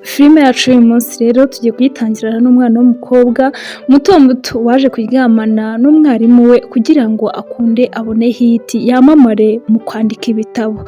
Filime yacu y'uyu munsi rero tugiye kuyitangirana n'umwana w'umukobwa muto muto waje kuryamana n'umwarimu we kugira ngo akunde abone hit, yamamare mu kwandika ibitabo.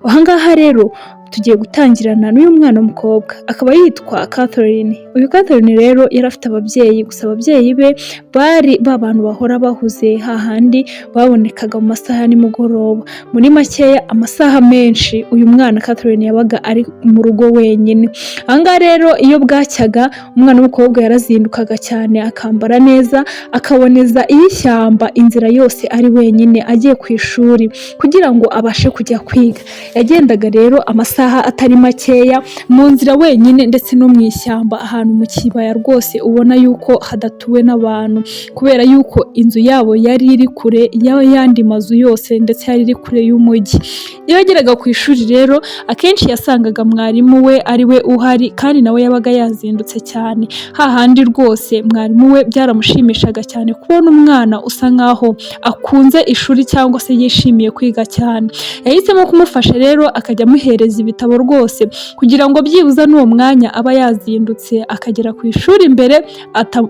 Aha ngaha rero tugiye gutangirana n'uyu mwana w'umukobwa, akaba yitwa Catherine. Uyu Catherine rero yari afite ababyeyi, gusa ababyeyi be bari ba bantu bahora bahuze, hahandi babonekaga mu masaha ya nimugoroba. Muri makeya, amasaha menshi uyu mwana Catherine yabaga ari mu rugo wenyine. Aha ngaha rero, iyo bwacyaga, umwana w'umukobwa yarazindukaga cyane, akambara neza, akaboneza iy'ishyamba, inzira yose ari wenyine agiye ku ishuri kugira ngo abashe kujya kwiga. Yagendaga rero amasaha atari makeya mu nzira wenyine, ndetse no mu ishyamba, ahantu mu kibaya rwose ubona yuko hadatuwe n'abantu, kubera yuko inzu yabo yari iri kure y'ayandi mazu yose, ndetse yari iri kure y'umujyi. Iyo yageraga ku ishuri rero, akenshi yasangaga mwarimu we ari we uhari, kandi nawe yabaga yazindutse cyane. Hahandi rwose mwarimu we byaramushimishaga cyane kubona umwana usa nkaho akunze ishuri cyangwa se yishimiye kwiga cyane. Yahisemo kumufasha rero, akajya amuhereza ibitabo rwose kugira ngo byibuze n'uwo mwanya aba yazindutse akagera ku ishuri mbere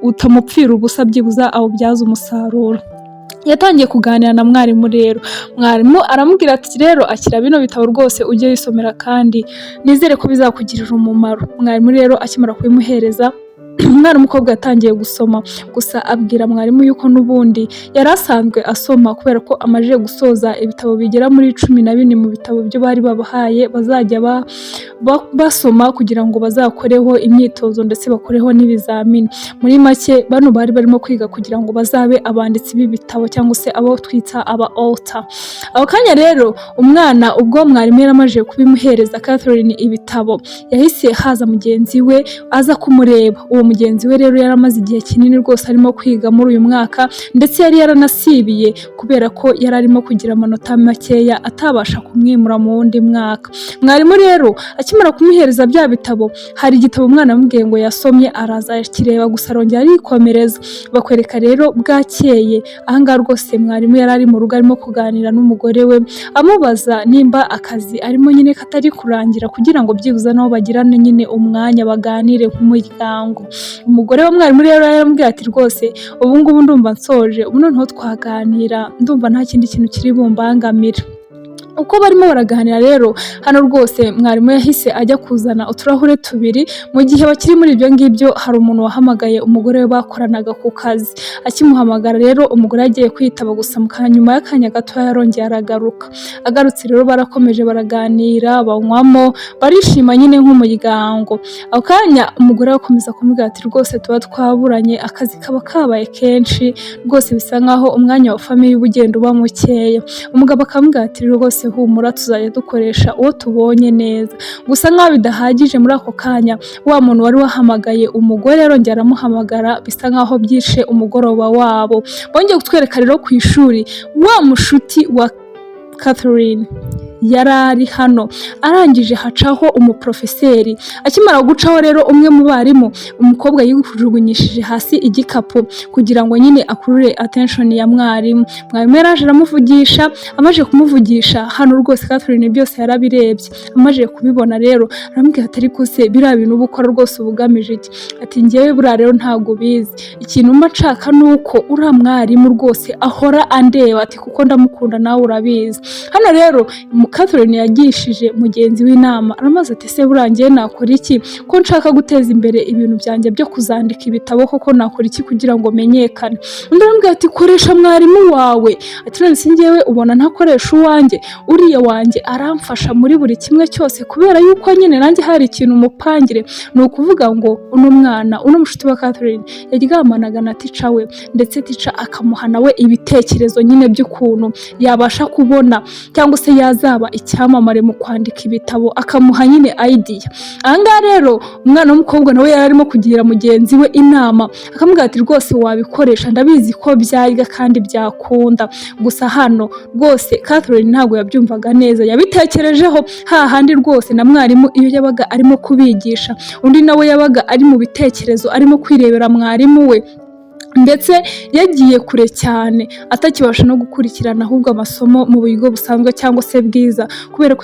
utamupfira ubusa, byibuze awubyaze umusaruro. Yatangiye kuganira na mwarimu rero, mwarimu aramubwira ati: "Rero akira bino bitabo rwose, ujye wisomera kandi nizere ko bizakugirira umumaro." Mwarimu rero akimara kubimuhereza, umwana w'umukobwa yatangiye gusoma, gusa abwira mwarimu yuko n'ubundi yari asanzwe asoma, kubera ko amajije gusoza ibitabo bigera muri 14 mu bitabo byo bari babahaye bazajya basoma kugira ngo bazakoreho imyitozo ndetse bakoreho n'ibizamini. Muri make, bano bari barimo kwiga kugira ngo bazabe abanditsi b'ibitabo cyangwa se abo twita aba author. Ako kanya rero, umwana ubwo mwarimu yari kubimuhereza Catherine ibitabo, yahise haza mugenzi we aza kumureba. Uwo mugenzi we rero yari amaze igihe kinini rwose arimo kwiga muri uyu mwaka, ndetse yari yaranasibiye kubera ko yari arimo kugira amanota makeya atabasha kumwimura mu wundi mwaka. Mwarimu rero akimara kumuhereza bya bitabo, hari igitabo umwana amubwiye ngo yasomye, araza akireba gusa, arongera arikomereza. Bakwereka rero bwakeye, ahangaha rwose mwarimu yari ari mu rugo arimo kuganira n'umugore we, amubaza nimba akazi arimo nyine katari kurangira, kugira ngo byibuze nabo bagirane nyine umwanya baganire nk'umuryango. Umugore wa mwarimu rero yaramubwiye ati: "Rwose ubu ngubu ndumva nsoje, ubu noneho twaganira, ndumva nta kindi kintu kiri bumbangamire." Uko barimo baraganira rero, hano rwose mwarimu yahise ajya kuzana uturahure tubiri. Mu gihe bakiri muri ibyo ngibyo, hari umuntu wahamagaye umugore we bakoranaga ku kazi. Akimuhamagara rero, umugore agiye kwitaba, gusa nyuma y'akanya gato yarongeye aragaruka. Agarutse rero, barakomeje baraganira, banywamo, barishima nyine nk'umuryango. Ako kanya umugore we akomeza kumubwira ati: "Rwose tuba twaburanye, akazi kaba kabaye kenshi, rwose bisa nkaho umwanya wa famille uba ugenda uba mukeya." Umugabo akamubwira ati: "Rwose humura, tuzajya dukoresha uwo tubonye neza." Gusa nkaho bidahagije, muri ako kanya wa muntu wari wahamagaye umugore arongera aramuhamagara, bisa nkaho byishe umugoroba wabo. Bongeye kutwereka rero ku ishuri, wa mushuti wa Catherine yari ari hano, arangije hacaho umuprofeseri. Akimara gucaho rero, umwe mu barimu, umukobwa yijugunyishije hasi igikapu kugira ngo nyine akurure attention ya mwarimu. Mwarimu yaraje aramuvugisha. Amaze kumuvugisha, hano rwose Catherine byose yarabirebye. Amaze kubibona rero, aramubwira ati: "Ariko se biriya bintu uba ukora rwose uba ugamije iki?" Ati: "Njyewe buriya rero ntabwo ubizi, ikintu mba nshaka ni uko uriya mwarimu rwose ahora andeba," ati "kuko ndamukunda, nawe urabizi." Hano rero Catherine yagishije mugenzi w'inama, aramaze ati: "Ese buriya njyewe nakora iki ko nshaka guteza imbere ibintu byanjye byo kuzandika ibitabo? Koko nakora iki kugira ngo menyekane?" Undi aramubwira ati: "Koresha mwarimu wawe." Ati: "None se njyewe ubona ntakoresha uwanjye? Uriya wanjye aramfasha muri buri kimwe cyose, kubera yuko nyine nanjye hari ikintu umupangire." Ni ukuvuga ngo uno mwana, uno mushuti wa Catherine, yaryamanaga na teacher we, ndetse teacher akamuha nawe ibitekerezo nyine by'ukuntu yabasha kubona cyangwa se yazaba icyamamare mu kwandika ibitabo, akamuha nyine idea. Ahangaha rero umwana w'umukobwa nawe yari arimo kugira mugenzi we inama, akamubwira ati: "Rwose wabikoresha, ndabizi ko byarya kandi byakunda." Gusa hano rwose Catherine ntabwo yabyumvaga neza, yabitekerejeho hahandi rwose na mwarimu iyo yabaga arimo kubigisha, undi nawe yabaga ari mu bitekerezo, arimo kwirebera mwarimu we. Ndetse yagiye kure cyane, atakibasha no gukurikirana ahubwo amasomo mu buryo busanzwe cyangwa se bwiza, kubera ko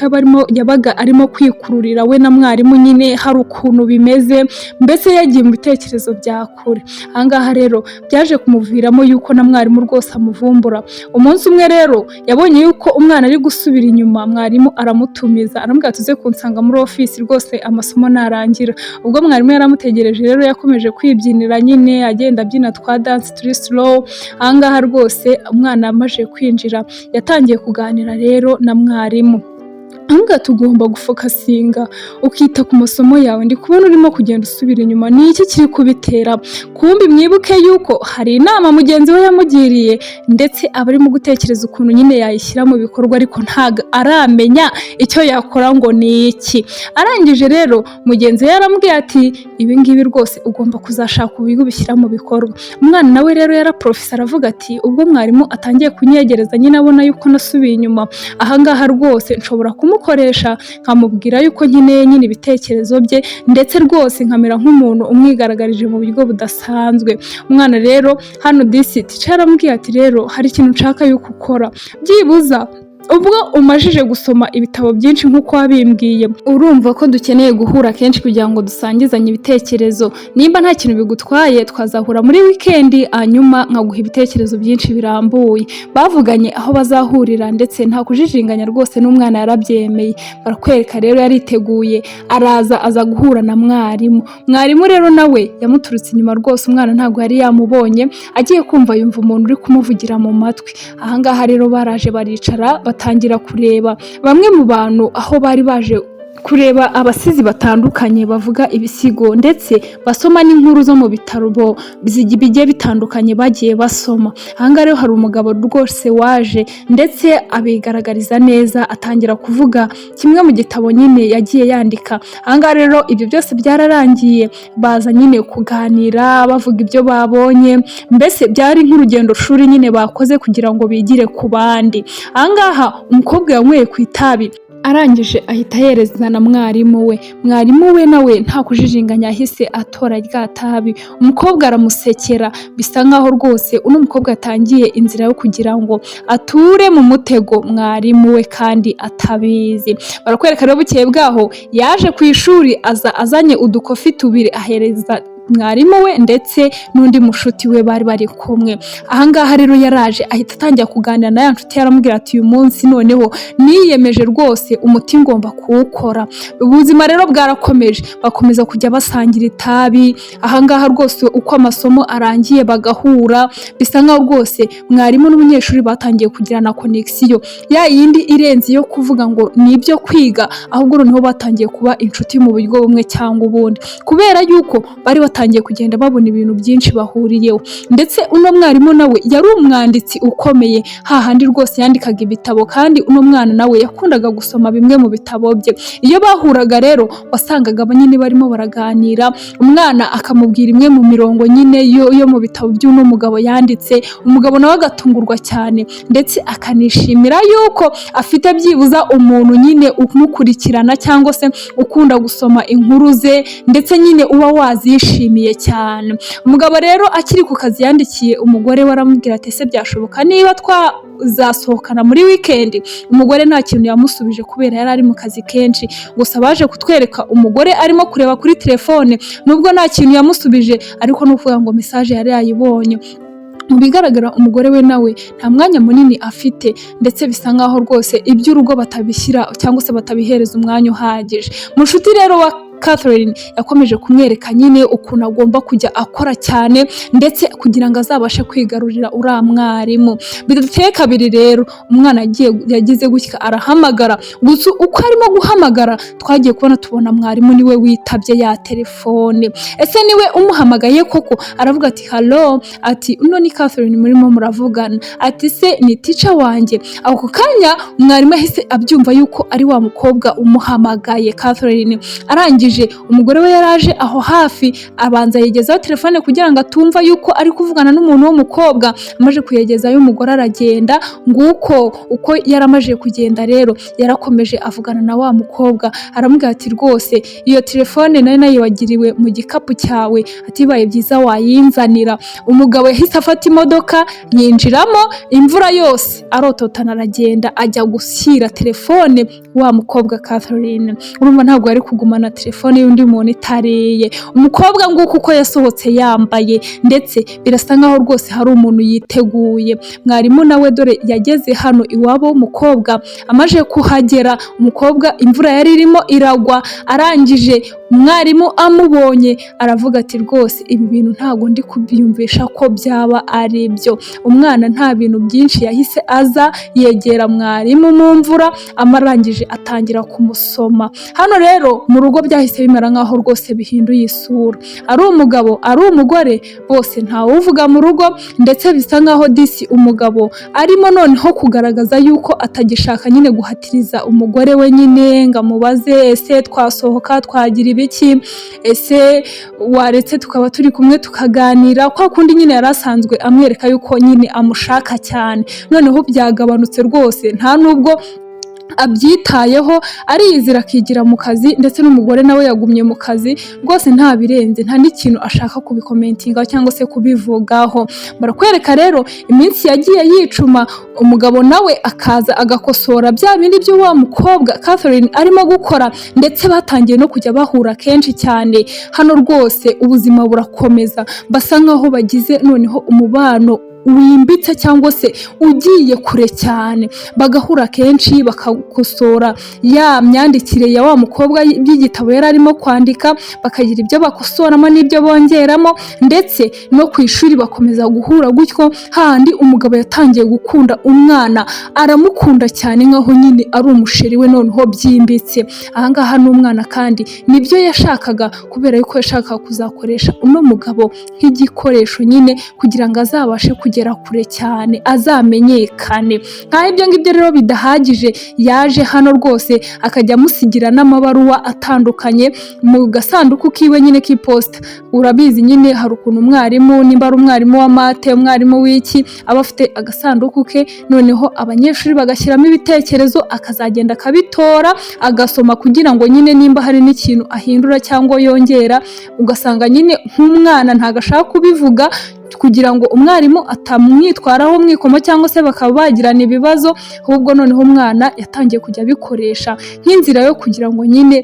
yabaga arimo kwikururira we na mwarimu nyine hari ukuntu bimeze, mbese yagiye mu bitekerezo bya kure. Aha ngaha rero byaje kumuviramo yuko na mwarimu rwose amuvumbura. Umunsi umwe rero yabonye yuko umwana ari gusubira inyuma, mwarimu aramutumiza, aramubwira ati: "Uze kunsanga muri ofisi rwose amasomo narangira." Ubwo mwarimu yaramutegereje rero, yakomeje kwibyinira nyine, agenda abyina twa dance turi slow. Aha ngaha rwose umwana amaze kwinjira yatangiye kuganira rero na mwarimu, aramubwira ati: "Ugomba gufocusinga ukita ku masomo yawe. Ndi kubona urimo kugenda usubira inyuma, ni iki kiri kubitera?" Kumbi mwibuke yuko hari inama mugenzi we yamugiriye, ndetse aba arimo gutekereza ukuntu nyine yayishyira mu bikorwa, ariko ntabwo aramenya icyo yakora ngo ni iki. Arangije rero mugenzi we yaramubwiye ati: "Ibi ngibi rwose ugomba kuzashaka uburyo ubishyira mu bikorwa." Umwana nawe rero yaraprofise, aravuga ati: "Ubwo mwarimu atangiye kunyegereza nyine abona yuko nasubiye inyuma, ahangaha rwose nshobora kumukoresha nkamubwira yuko nkeneye nyine ibitekerezo bye, ndetse rwose nkamera nk'umuntu umwigaragarije mu buryo budasanzwe." Umwana rero hano disi teacher yaramubwiye ati: "Rero hari ikintu nshaka yuko ukora. Byibuza ubwo umajije gusoma ibitabo byinshi nk'uko wabimbwiye, urumva ko dukeneye guhura kenshi kugira ngo dusangizanye ibitekerezo. Nimba nta kintu bigutwaye, twazahura muri weekend, hanyuma nkaguha ibitekerezo byinshi birambuye." Bavuganye aho bazahurira, ndetse nta kujijinganya rwose n'umwana yarabyemeye. Barakwereka rero yariteguye, araza, aza guhura na mwarimu. Mwarimu rero nawe yamuturutse inyuma rwose, umwana ntabwo yari yamubonye. Agiye kumva yumva umuntu uri kumuvugira mu matwi. Ahangaha rero baraje baricara, batangira kureba bamwe mu bantu aho bari baje kureba abasizi batandukanye bavuga ibisigo, ndetse basoma n'inkuru zo mu bitaro bigiye bitandukanye bagiye basoma. Aha ngaha rero hari umugabo rwose waje, ndetse abigaragariza neza, atangira kuvuga kimwe mu gitabo nyine yagiye yandika. Aha ngaha rero ibyo byose byararangiye, baza nyine kuganira, bavuga ibyo babonye, mbese byari nk'urugendo shuri nyine bakoze kugira ngo bigire ku bandi. Aha ngaha umukobwa yanyweye ku itabi, arangije ahita ahereza na mwarimu we. Mwarimu we nawe nta kujijinganya yahise atora rya tabi, umukobwa aramusekera. Bisa nkaho rwose uno mukobwa yatangiye inzira yo kugira ngo ature mu mutego mwarimu we kandi atabizi. Barakwereka rero bukeye bwaho yaje ku ishuri, aza azanye uducoffee tubiri, ahereza mwarimu we ndetse n'undi mushuti we bari bari kumwe. Ahangaha rero yaraje ahita atangira kuganira na ya nshuti, yaramubwira ati: "Uyu munsi noneho niyemeje rwose, umuti ngomba kuwukora." Ubuzima rero bwarakomeje, bakomeza kujya basangira itabi. Ahangaha rwose uko amasomo arangiye bagahura, bisa nkaho rwose mwarimu n'umunyeshuri batangiye kugirana connection ya yindi irenze iyo kuvuga ngo ni ibyo kwiga, ahubwo noneho batangiye kuba inshuti mu buryo bumwe cyangwa ubundi, kubera yuko bari batangiye kugenda babona ibintu byinshi bahuriyeho. Ndetse uno mwarimu nawe yari umwanditsi ukomeye, hahandi rwose yandikaga ibitabo, kandi uno mwana nawe yakundaga gusoma bimwe mu bitabo bye. Iyo bahuraga rero wasangaga nyine barimo baraganira, umwana akamubwira imwe mu mirongo nyine yo mu bitabo by'uno mugabo yanditse. Umugabo nawe agatungurwa cyane, ndetse akanishimira yuko afite byibuza umuntu nyine umukurikirana cyangwa se ukunda gusoma inkuru ze, ndetse nyine uba wazishimiye cyane. Umugabo rero akiri ku kazi yandikiye umugore we, aramubwira ati: "Ese byashoboka niba twazasohokana muri weekend?" Umugore nta kintu yamusubije kubera yari ari mu kazi kenshi. Gusa baje kutwereka umugore arimo kureba kuri telefone, nubwo nta kintu yamusubije, ariko ni ukuvuga ngo message yari yayibonye. Mu bigaragara umugore we nawe nta mwanya munini afite, ndetse bisa nkaho rwose iby'urugo batabishyira cyangwa se batabihereza umwanya uhagije. Mushuti rero wa Catherine yakomeje kumwereka nyine ukuntu agomba kujya akora cyane, ndetse kugira ngo azabashe kwigarurira uriya mwarimu. Bidateye kabiri rero umwana yagize gutya arahamagara. Gusa uko arimo guhamagara, twagiye kubona tubona mwarimu niwe witabye ya telefone. Ese niwe umuhamagaye koko? Aravuga ati: "Hello." Ati: "Uno ni Catherine murimo muravugana." Ati: "Se ni teacher wanjye?" Ako kanya mwarimu yahise abyumva yuko ari wa mukobwa umuhamagaye, Catherine. Arangije Arangije, umugore we yaraje aho hafi, abanza yegezaho telefone kugira ngo atumva yuko ari kuvugana n'umuntu w'umukobwa. Amaze kuyegezayo, umugore aragenda. Nguko uko yaramaze kugenda rero, yarakomeje avugana na wa mukobwa, aramubwira ati: "Rwose iyo telefone nari nayibagiriwe mu gikapu cyawe," ati: "Bibaye byiza wayinzanira." Umugabo yahise afata imodoka yinjiramo, imvura yose arototana, aragenda ajya gushyira telefone wa mukobwa Catherine. Urumva ntabwo yari kugumana telefone y'undi muntu itariye. Umukobwa nguko uko yasohotse yambaye, ndetse birasa nkaho rwose hari umuntu yiteguye. Mwarimu nawe dore yageze hano iwabo w'umukobwa. Amaze kuhagera, umukobwa imvura yari irimo iragwa. Arangije, umwarimu amubonye aravuga ati: "Rwose ibi bintu ntabwo ndi kubyiyumvisha ko byaba ari byo." Umwana nta bintu byinshi, yahise aza yegera mwarimu mu mvura, amarangije atangira kumusoma. Hano rero mu rugo byahise bimera nkaho rwose bihinduye isura, ari umugabo ari umugore, bose ntawuvuga mu rugo. Ndetse bisa nkaho disi umugabo arimo noneho kugaragaza yuko atagishaka nyine guhatiriza umugore we nyine ngo amubaze: "Ese twasohoka, twagira ibiki? Ese waretse tukaba turi kumwe tukaganira?" Kwa kundi nyine yari asanzwe amwereka yuko nyine amushaka cyane, noneho byagabanutse rwose, nta nubwo abyitayeho, ariyizira akigira mu kazi. Ndetse n'umugore nawe yagumye mu kazi rwose, nta birenze, nta n'ikintu ashaka kubicommentingaho cyangwa se kubivugaho. Barakwereka rero iminsi yagiye yicuma, umugabo nawe akaza agakosora bya bindi byo wa mukobwa Catherine arimo gukora, ndetse batangiye no kujya bahura kenshi cyane. Hano rwose ubuzima burakomeza, basa nkaho bagize noneho umubano wimbitse cyangwa se ugiye kure cyane, bagahura kenshi, bakakosora ya myandikire ya wa mukobwa by'igitabo yari arimo kwandika, bakagira ibyo bakosoramo n'ibyo bongeramo. Ndetse no ku ishuri bakomeza guhura gutyo, hahandi umugabo yatangiye gukunda umwana, aramukunda cyane nkaho nyine ari umuchéri we noneho byimbitse. Ahangaha n'umwana kandi nibyo yashakaga, kubera yuko yashakaga kuzakoresha uno mugabo nk'igikoresho nyine kugira ngo azabashe kugera kure cyane, azamenyekane. Nkaho ibyo ngibyo rero bidahagije, yaje hano rwose akajya amusigira n'amabaruwa atandukanye mu gasanduku kiwe nyine k'iposita. Urabizi nyine, hari ukuntu umwarimu, nimba ari umwarimu wa math, umwarimu w'iki, aba afite agasanduku ke, noneho abanyeshuri bagashyiramo ibitekerezo, akazagenda akabitora agasoma kugira ngo nyine nimba hari n'ikintu ahindura cyangwa yongera. Ugasanga nyine nk'umwana ntabwo ashaka kubivuga kugira ngo umwarimu atamwitwaraho umwikomo cyangwa se bakaba bagirana ibibazo. Ahubwo noneho umwana yatangiye kujya abikoresha nk'inzira yo kugira ngo nyine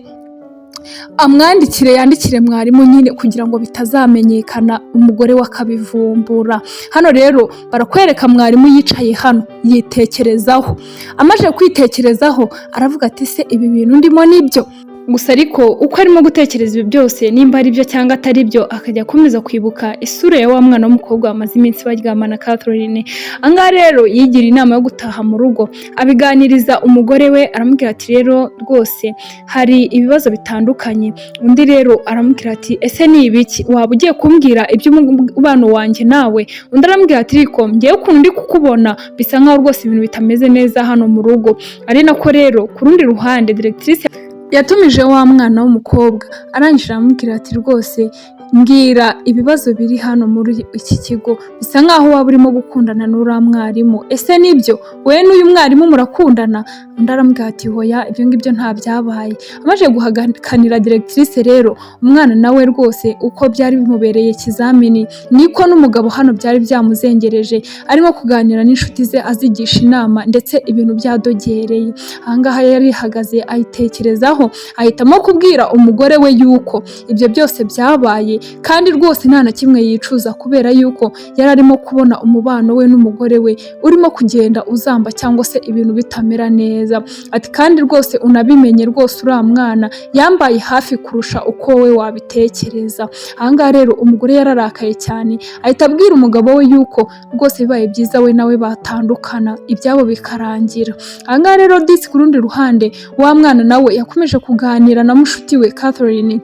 amwandikire, yandikire mwarimu nyine kugira ngo bitazamenyekana, umugore we akabivumbura. Hano rero barakwereka mwarimu yicaye hano yitekerezaho. Amaze kwitekerezaho aravuga ati: "Se ibi bintu ndimo nibyo?" Gusa ariko uko arimo gutekereza ibi byose, nimba ari byo cyangwa atari byo, akajya akomeza kwibuka isura ya wa mwana w'umukobwa bamaze iminsi baryamana, Catherine. Ahangaha rero yigira inama yo gutaha mu rugo, abiganiriza umugore we, aramubwira ati: "Rero rwose hari ibibazo bitandukanye." Undi rero aramubwira ati: "Ese ni ibiki? Waba ugiye kumbwira iby'umubano wanjye nawe?" Undi aramubwira ati: "Ariko ngewe ukuntu ndi kukubona, bisa nkaho rwose ibintu bitameze neza hano mu rugo." Ari nako rero ku rundi ruhande directrice yatumije wa mwana w'umukobwa, arangije aramubwira ati: "Rwose mbwira ibibazo biri hano muri iki kigo. Bisa nkaho waba urimo gukundana n'uriya mwarimu. Ese nibyo, wowe n'uyu mwarimu murakundana?" Undi aramubwira ati: "Hoya, ibyo ngibyo nta byabaye." Amaze guhakanira directrice rero, umwana nawe rwose uko byari bimubereye ikizamini, niko n'umugabo hano byari byamuzengereje, arimo kuganira n'inshuti ze azigisha inama, ndetse ibintu byadogereye. Ahangaha yari yahagaze ayitekerezaho, ahitamo kubwira umugore we yuko ibyo byose byabaye kandi rwose nta na kimwe yicuza, kubera yuko yari arimo kubona umubano we n'umugore we urimo kugenda uzamba cyangwa se ibintu bitamera neza. Ati: "Kandi rwose unabimenye, rwose uriya mwana yambaye hafi kurusha uko wowe wabitekereza." Ahangaha rero umugore yararakaye cyane, ahita abwira umugabo we yuko rwose bibaye byiza we nawe batandukana, ibyabo bikarangira. Ahangaha rero disi ku rundi ruhande, wa mwana nawe yakomeje kuganira na mushuti we Catherine.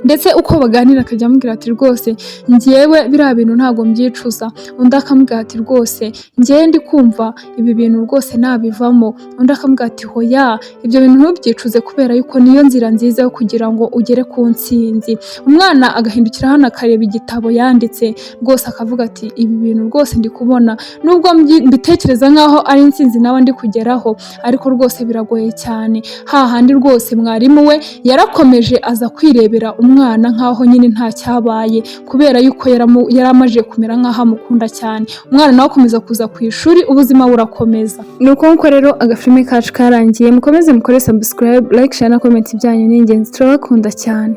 Ndetse uko baganira akajya amubwira ati: "Rwose njyewe biriya bintu ntabwo mbyicuza." Undi akamubwira ati: "Rwose njyewe ndi kumva ibi bintu rwose nabivamo." Undi akamubwira ati: "Hoya, ibyo bintu ntubyicuze, kubera yuko niyo nzira nziza yo kugira ngo ugere ku ntsinzi." Umwana agahindukira hano akareba igitabo yanditse, rwose akavuga ati: "Ibi bintu rwose ndi kubona, nubwo mbitekereza nk'aho ari intsinzi nawe ndi kugeraho, ariko rwose biragoye cyane." Hahandi rwose mwarimu we yarakomeje aza kwirebera umwana nk'aho nyine nta cyabaye, kubera yuko yari amaze kumera nk'aho amukunda cyane. Umwana nawe akomeza kuza ku ishuri, ubuzima burakomeza. Ni uko nguko rero agafilime kacu karangiye. Mukomeze mukore subscribe, like, share na comment byanyu ni ingenzi. Turabakunda cyane.